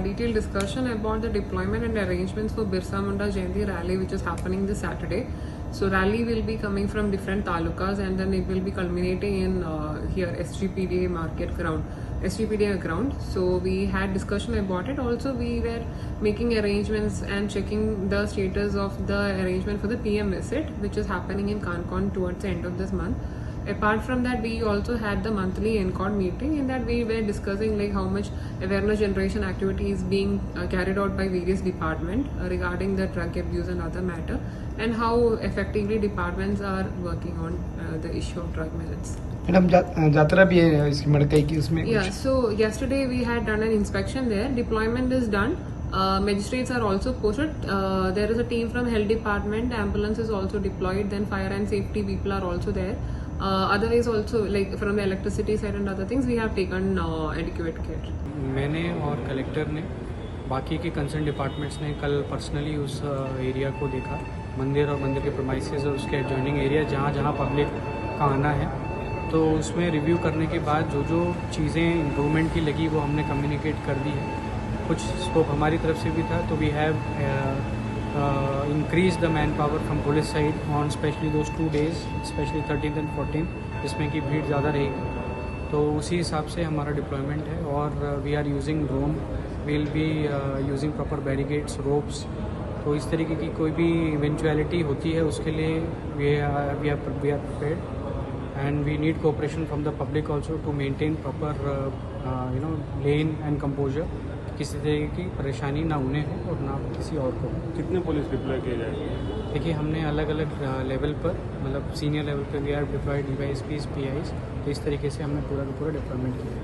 detailed discussion about the deployment and arrangements for Birsa Munda Jayanti rally, which is happening this Saturday. So rally will be coming from different talukas and then it will be culminating in here SGPDA market ground, SGPDA ground. So we had discussion about it. Also, we were making arrangements and checking the status of the arrangement for the PM visit, which is happening in Canacona towards the end of this month. Apart from that, we also had the monthly NCOD meeting. In that, we were discussing like how much awareness generation activity is being carried out by various department regarding the drug abuse and other matter, and how effectively departments are working on the issue of drug menace. Madam, जात्रा भी है इसकी मड़कई की, उसमें Yeah, कुछ? So yesterday we had done an inspection there. Deployment is done. Magistrates are also posted. There is a team from health department. Ambulance is also deployed. Then fire and safety people are also there. Otherwise also, like from the electricity side and other things, we have taken adequate care. मैंने और collector ने, बाकी K concern departments ने कल personally उस area को देखा, मंदिर और मंदिर K premises और उसके एडजॉइनिंग एरिया, जहाँ जहाँ पब्लिक का आना है। तो उसमें रिव्यू करने के बाद जो जो चीज़ें इम्प्रूवमेंट की लगी, वो हमने कम्युनिकेट कर दी है। कुछ स्कोप हमारी तरफ से भी था, तो we have increase the man power from police side on specially those 2 days, specially 13 and 14, जिसमें कि भीड़ ज़्यादा रहेगी। तो उसी हिसाब से हमारा डिप्लॉयमेंट है और we are using drone, will be using proper barricades, ropes। तो इस तरीके की कोई भी इवेंचुअलिटी होती है, उसके लिए we are prepared and we need cooperation from the public also to maintain proper lane and composure। किसी तरीके की परेशानी ना उन्हें हो और ना किसी और को हो। कितने पुलिस डिप्लॉय किए जाएंगे? देखिए, हमने अलग अलग लेवल पर, मतलब senior level pay we are deployed DYSPs, PIs। तो इस तरीके से हमने पूरा का पूरा डिप्लॉयमेंट किया है।